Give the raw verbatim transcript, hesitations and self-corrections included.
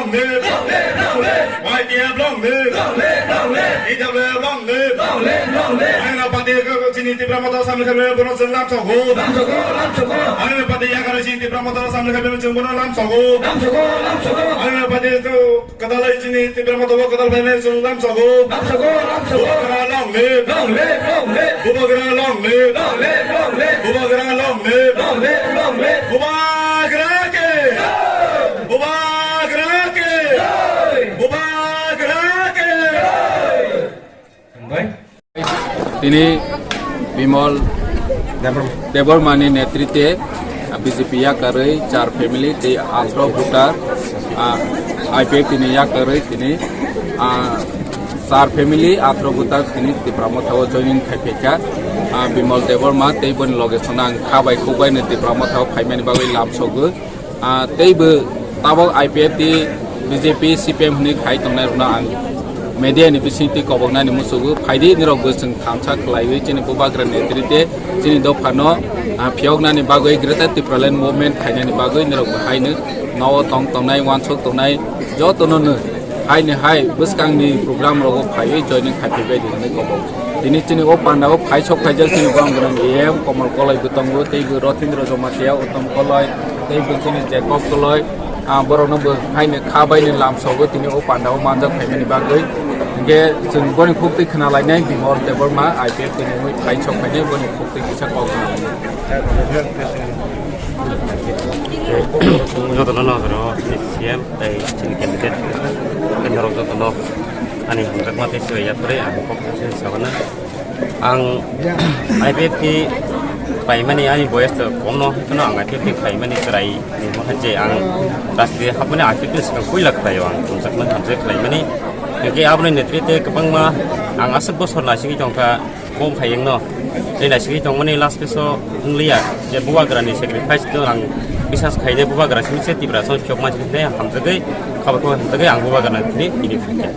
Long live! Long live! Long live! Y T F long live! Long live! Long live! Y T F long live! Long live! Long live! Ang na pati ko chini Tipra Motha samni khabe bono chwng lam sogo. Lam sogo, lam sogo. Ang na pati ya karo chini Tipra Motha samni khabe chwng bono lam sogo. Lam sogo, lam sogo. Ang na pati to kadalai chini Tipra Motha bo kadal bai chwng lam sogo. Lam sogo, lam sogo. Bubagra long live! Long live! Long live! Bubagra long live! Long live! Long live! Bubagra long live! Long live! Long live! Bubagra ke! Bubagra ke! Bubagra ke! Tini Bimol Debbarmani netrite, ah, B J P yakarwi char family tei atro voter, ah, I P F T ni yakarwi tini, ah, char family atro voter tini Tipra Motha o joining khai phaikha. Ah, Bimol Debbarma tei boni loge sona ang kha bai khuk bai no Tipra Motha o phaimani bagwi lam sogo. Ah, tei bo tabok I P F T, B J P, C P M hwnwi khai tongnai rokno ang media ni bisingtwi koboknani muchugo. Phaidi nirok bo chwng thansa khlaiwi chini bubagra netrite chini dophano, ah, phiyoknani bagwi Greater Tipraland Movement khainani bagwi nirok bo haino nogo tong tongnai, uansuk tongnai jotono no haini hai bwskangni program rogo phaiwi joining khai phaibai di hwnwi kobok. Tini chini o panda o phai sok phaijak chini borok borok A M Komol Koloi bo tongo, tei bo Rotindra Jamatia, Uttom Koloi, tei bo chini Jacob Koloi, ah, borok no bo haino kha bai ni lam sogo tini o panda o manjak phaimani bagwi. Hingke chwng boni khuk twi khna lainai Bimol Debbarma I P F T ni mui phai sok phainai boni khuk twi kisa kok khna lainai. Jotono no C M tei chini candidate tei norok jotono ani hamjakma tei sibaiya kwrwi ang kok sabanai. Ang I P F T paimani ani boyes to kom no hwnkhe no ang I P F T paimani chwrai ni mokha je ang rajniti hapmani I P F T swkang puila khlaio ang hamjakma hamjak khlaimani. Hwnkhe aboni netrite kwbangma ang aswk bosor naisingwi tongkha. Bo phai wngno tei naisingwi tongmani last piece o wngliya je bubagrani sacrifice no ang bisas khaide bubagra simi se Tiprasa phiyokma simi se hamjagwi khabakhe hamjagwi ang bubagrani thani tini phaikha.